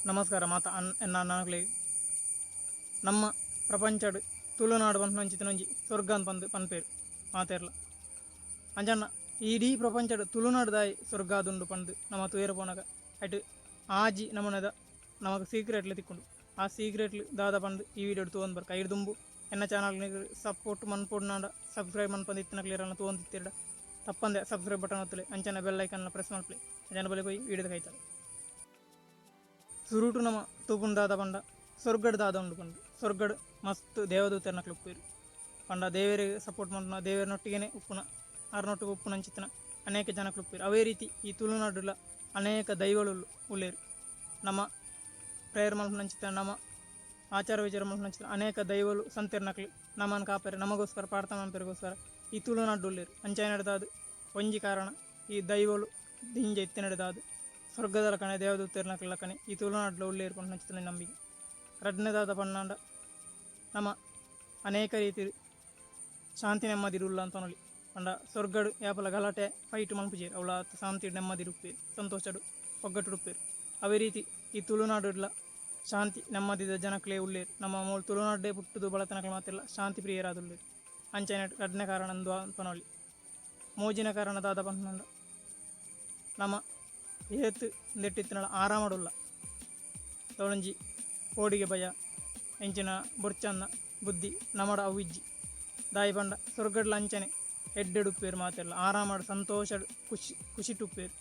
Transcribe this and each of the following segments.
ನಮಸ್ಕಾರ ಮಾತ ಎನ್ನ ಅಣ್ಣನಕ್ಲೆ. ನಮ್ಮ ಪ್ರಪಂಚಡ್ ತುಳುನಾಡು ಪನ್ಪುನಂಚಿತ್ತಿನೊಂಜಿ ಸ್ವರ್ಗ ಪಂದ್ ಪನ್ಪೆರ್ ಮಾತೆರ್ಲ. ಅಂಚನ್ನ ಇಡೀ ಪ್ರಪಂಚಡ್ ತುಳುನಾಡು ದಾಯಿ ಸ್ವರ್ಗ ಆದುಂಡು ಪಂದ್ ನಮ ತೂಯೆರೆ ಪೋನಗ ಐಟ್ ಆಜಿ ನಮೂನೆದ ನಮಕ್ ಸೀಕ್ರೆಟ್ಲು ತಿಕ್ಕುಂಡು. ಆ ಸೀಕ್ರೆಟ್ಲು ದಾದ ಪಂದ್ ಈ ವಿಡಿಯೋಡ್ ತೂವೊಂದು ಬರ್ಕ. ಐಡ್ ದುಂಬು ಎನ್ನ ಚಾನಲ್ ಸಪೋರ್ಟ್ ಮನ್ಪೊಡುನಾಂಡ ಸಬ್ಸ್ಕ್ರೈಬ್ ಮನ್ಪಂದೆ ಇತ್ತಿನಕ್ಲು ಏರೆನ ತೂವೊಂದಿತ್ತೆರ್ಡ ತಪ್ಪಂದೆ ಸಬ್ಸ್ಕ್ರೈಬ್ ಬಟನ್ ಒತ್ತುಲೆ, ಅಂಚನೆ ಬೆಲ್ ಐಕನ್ ಪ್ರೆಸ್ ಮನ್ಪುಲೆ. ಅಂಚನೆ ಬಲೆ ಪೋಯಿ ವಿಡಿಯೋದ ಕೈತಲ್. ಸುರುಟು ನಮ ತೂಪುನ ದಾದ ಪಂಡ ಸ್ವರ್ಗಡ್ ದಾದ ಉಂಡು ಪಂದ್. ಸ್ವರ್ಗಡ್ ಮಸ್ತ್ ದೇವದೂತೆರ್ನಕ್ಲು ಉಪ್ಪುವೆರ್. ಪಂಡ ದೇವೆರ್ ಸಪೋರ್ಟ್ ಮನ್ಪುನ, ದೇವೆರ್ನೊಟ್ಟಿಗೆನೆ ಉಪ್ಪುನ, ಆರ್ನೊಟ್ಟಿಗೆ ಉಪ್ಪುನಂಚಿತ್ತಿನ ಅನೇಕ ಜನಕ್ಲು ಉಪ್ಪುವೆರ್. ಅವೇ ರೀತಿ ಈ ತುಳುನಾಡುಲ ಅನೇಕ ದೈವಳು ಉಲ್ಲೆರ್. ನಮ ಪ್ರೇಯರ್ ಮನ್ಪುನಂಚಿತ್ತಿನ, ನಮ ಆಚಾರ ವಿಚಾರ ಮನ್ಪುನಂಚಿತ್ತಿನ ಅನೇಕ ದೈವಲು ಸಂತೆರ್ನಕ್ಲು ನಮನ್ ಕಾಪೆರೆ, ನಮಗೋಸ್ಕರ ಪ್ರಾರ್ಥನೆ ಮನ್ಪೆರೆಗೋಸ್ಕರ ಈ ತುಳುನಾಡು ಉಲ್ಲೆರ್. ಅಂಚಾಯಿನಡ್ದಾದ್ ಒಂಜಿ ಕಾರಣ ಈ ದೈವಲು ದಿಂಜ ಇತ್ತಿನಡ್ದಾದ್ ಸ್ವರ್ಗದ ಲಕನೆ ದೇವದೂತೆರ್ನಕ್ಲು ಲಕನೆ ಈ ತುಳುನಾಡ್ಲ ಉಲ್ಲೆರ್ ಪನ್ಪುನಂಚಿತ್ತಿನ ನಂಬಿಕೆ. ರಡ್ಡನೇದಾದ ಪನ್ನಾಂಡ ನಮ ಅನೇಕ ರೀತಿ ಶಾಂತಿ ನೆಮ್ಮದಿ ಉಲ್ಲ ಅಂತ ಪನೊಲಿ. ಪಂಡ ಸ್ವರ್ಗಡ್ ಯಾಪಲ ಗಲಾಟೆ ಫೈಟ್ ಮನ್ಪುಜೆರ್, ಅವ್ಲ ಶಾಂತಿ ನೆಮ್ಮದಿ ಉಪ್ಪುವೆರ್, ಸಂತೋಷಡ್ ಒಗ್ಗಟ್ಟುಡು ಉಪ್ಪುವೆರ್. ಅವೇ ರೀತಿ ಈ ತುಳುನಾಡುಡ್ಲ ಶಾಂತಿ ನೆಮ್ಮದಿದ ಜನಕ್ಲೇ ಉಲ್ಲೆರ್. ನಮ್ಮ ಮೂಲು ತುಳುನಾಡ್ಡೇ ಪುಟ್ಟುದು ಬಳತನಕ್ಲು ಮಾತೆರ್ಲ ಶಾಂತಿ ಪ್ರಿಯರಾದುಲ್ಲೆರ್. ಅಂಚನೆ ರಡ್ಡನೇ ಕಾರಣ ಅಂದು ಪನೊಲಿ. ಮೂಜಿನ ಕಾರಣ ದಾದ ಪನ್ಪುನಂಡ ನಮ ಏತ್ ನೆಟ್ಟಿತ್ತಿನಳ ಆರಾಮಡುಲ್ಲ. ತೊಳಂಜಿ ಪೋಡಿಗೆ ಭಯ ಎಂಚಿನ ಬೊರ್ಚನ್ನ ಬುದ್ಧಿ ನಮಡ ಅವು ಇಜ್ಜಿ. ದಾಯಿ ಪಂಡ ಸ್ವರ್ಗಡ್ಲ ಅಂಚನೆ ಎಡ್ಡೆಡುಪ್ಪೇರು ಮಾತೆರ್ಲ ಆರಾಮಡ್ ಸಂತೋಷಡ್ ಖುಷಿ ಖುಷಿಟುಪ್ಪೇರು.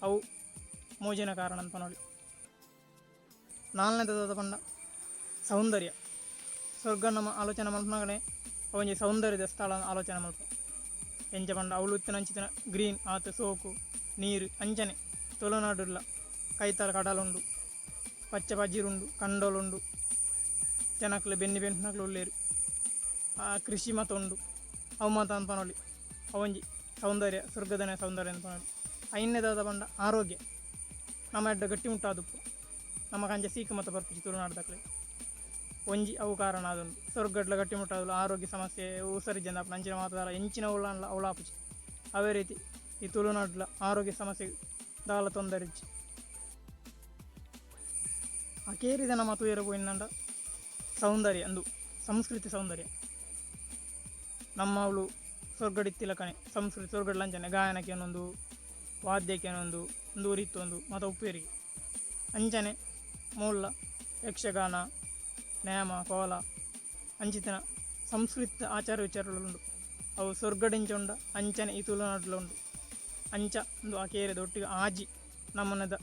ಅವು ಮೂಜಿನ ಕಾರಣ ಅಂತ ಪನೊಲಿ. ನಾಲ್ನೇದ ದಾದ ಪಂಡ ಸೌಂದರ್ಯ. ಸ್ವರ್ಗ ನಮ್ಮ ಆಲೋಚನೆ ಮಲ್ಪುನಗನೆ ಒಂಜಿ ಸೌಂದರ್ಯದ ಸ್ಥಳ ಆಲೋಚನೆ ಮಲ್ಪ. ಎಂಚ ಪಂಡ ಅವ್ಲು ಇತ್ತಿನಂಚಿತ್ತಿನ ಗ್ರೀನ್ ಆತ್ ಸೋಕು ನೀರು. ಅಂಚನೆ ತುಳುನಾಡುಡ್ಲ ಕೈತಲ್ ಕಡಲುಂಡು, ಪಚ್ಚೆ ಪಜಿರುಂಡು, ಕಂಡೊಲುಂಡು, ಜನಕ್ಲು ಬೆನ್ನಿ ಬೆನ್ಪಿನಕ್ಲು ಉಲ್ಲೆರ್, ಕೃಷಿ ಮಾತ ಉಂಡು. ಅವು ಮಾತ ಅಂದ್ ಪನೊಲಿ ಅವೊಂಜಿ ಸೌಂದರ್ಯ, ಸ್ವರ್ಗದನೆ ಸೌಂದರ್ಯ ಅಂದ್ ಪನೊಲಿ. ಐನ್ನೇ ದಾದ ಪಂಡ ಆರೋಗ್ಯ. ನಮ ಎಡ್ಡೆ ಗಟ್ಟಿ ಮುಟ್ಟಾದುಪ್ಪು, ನಮಕ್ ಅಂಚ ಸೀಕ್ ಮಾತ ಬರ್ಪುಜಿ ತುಳುನಾಡ್ದಕ್ಲೆಗ್. ಒಂಜಿ ಅವು ಕಾರಣ ಆದುಂಡು. ಸ್ವರ್ಗಡ್ಲ ಗಟ್ಟಿ ಮುಟ್ಟಾದುಲ್ಲ, ಆರೋಗ್ಯ ಸಮಸ್ಯೆ, ಹುಷಾರಿಜ್ಜಂದೆ ಆಪುಂಡು, ಅಂಚಿನ ಮಾತ ದಾಲ ಎಂಚಿನ ಉಳ್ಳಾಂಡಲ ಅವ್ಲು ಆಪುಜಿ. ಅವೇ ರೀತಿ ಈ ತುಳುನಾಡ್ಲ ಆರೋಗ್ಯ ಸಮಸ್ಯೆ ದಾಲ ತೊಂದರೆ ಇಜ್ಜಿ. ಅಕೇರಿದ ನಮ ತೂಯೆರೆ ಪೋಯಿನಂಡ ಸೌಂದರ್ಯ ಅಂದು ಸಂಸ್ಕೃತಿ ಸೌಂದರ್ಯ. ನಮ್ಮ ಅವ್ಲು ಸ್ವರ್ಗಡಿತ್ತಿಲಕನೆ ಸಂಸ್ಕೃತಿ ಸ್ವರ್ಗಡ್ಲ ಅಂಚನೆ ಗಾಯನಕ್ಕೇನೊಂದು, ವಾದ್ಯಕ್ಕೇನೊಂದು, ಒಂದು ಉರಿತ್ತೊಂದು ಮಾತ ಉಪ್ಪೇರಿಗೆ. ಅಂಚನೆ ಮೂಲ ಯಕ್ಷಗಾನ, ನೇಮ ಕೋಲ ಅಂಚಿತ್ತಿನ ಸಂಸ್ಕೃತಿ ಆಚಾರ ವಿಚಾರಗಳು ಉಂಡು. ಅವು ಸ್ವರ್ಗಡಿಂಚ ಉಂಡ ಅಂಚನೆ ಈ ತುಳುನಾಡ್ಲ ಉಂಡು. ಅಂಚ ಉಂದು ಅಕೇರಿದ ಒಟ್ಟಿಗೆ ಆಜಿ ನಮೂನೆದ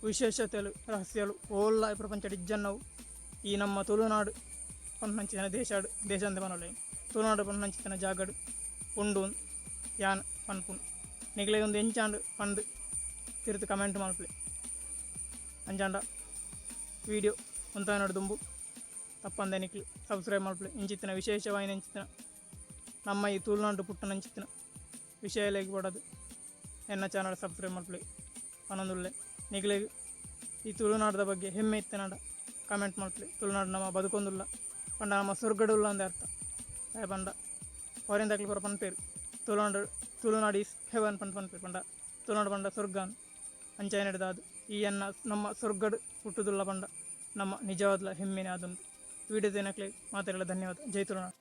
ವಿಶೇಷತೆಲು ರಹಸ್ಯಲು ಓಲ್ಲ ಈ ಪ್ರಪಂಚಡ್ ಇಜ್ಜನ್ನವು ಈ ನಮ್ಮ ತುಳುನಾಡು ಪನ್ಪಂಚಿನ ದೇಶಡ್, ದೇಶ ಅಂದ್ ಪನೊಲಿ, ತುಳುನಾಡು ಪನ್ಪಂಚಿತ್ತಿನ ಜಾಗಡ್ ಉಂಡು ಯಾನ್ ಪನ್ಪುನು. ನಿಕ್ಲೆಗ್ ಉಂದು ಎಂಚಾಂಡ್ ಪಂದ್ ತಿರ್ತ್ ಕಮೆಂಟ್ ಮಲ್ಪುಲೆ. ಅಂಚಾಂಡ ವಿಡಿಯೋ ಉಂತಾಯಿನಡ್ ದುಂಬು ತಪ್ಪಂದೆ ನಿಕ್ಲು ಸಬ್ಸ್ಕ್ರೈಬ್ ಮಲ್ಪುಲೆ. ಇಂಚಿತ್ತಿನ ವಿಶೇಷವಾಯಿನ ಇಂಚಿತ್ತಿನ ನಮ್ಮ ಈ ತುಳುನಾಡು ಪುಟ್ಟುನಂಚಿತ್ತಿನ ವಿಷಯಲೆಗ್ ಬೋಡಾದ್ ಎನ್ನ ಚಾನಲ್ ಸಬ್ಸ್ಕ್ರೈಬ್ ಮಲ್ಪುಲೆ ಪನೊಂದುಲ್ಲೆ. ನಿಕ್ಲೆಗ್ ಈ ತುಳುನಾಡ್ದ ಬಗ್ಗೆ ಹೆಮ್ಮೆ ಇತ್ತಿನಂಡ ಕಮೆಂಟ್ ಮಲ್ಪುಲೆ. ತುಳುನಾಡು ನಮ ಬದುಕೊಂದುಲ್ಲ ಪಂಡ ನಮ ಸ್ವರ್ಗಡುಲ್ಲ ಅಂದೇ ಅರ್ಥ. ದಾಯೆ ಪಂಡ ಫಾರಿನ್ ಪೂರ ಪನ್ಪೆರ್ ತುಳುನಾಡು, ತುಳುನಾಡು is Heaven ಪಂದ್ ಪನ್ಪೆರ್. ಪಂಡ ತುಳುನಾಡು ಪಂಡ ಸ್ವರ್ಗ. ಅಂಚಾಯಿನೆಡ್ದಾದ್ ಈ ಎನ್ನ ನಮ್ಮ ಸ್ವರ್ಗಡ್ ಪುಟ್ಟುದುಲ್ಲ ಪಂಡ ನಮ್ಮ ನಿಜವಾದ್ಲ ಹೆಮ್ಮೆನೆ ಆದುಂಡು. ವಿಡಿಯೋ ತೂಯಿನಕ್ಲೆಗ್ ಮಾತೆರೆಗ್ಲ ಧನ್ಯವಾದ. ಜೈ ತುಳುನಾಡು.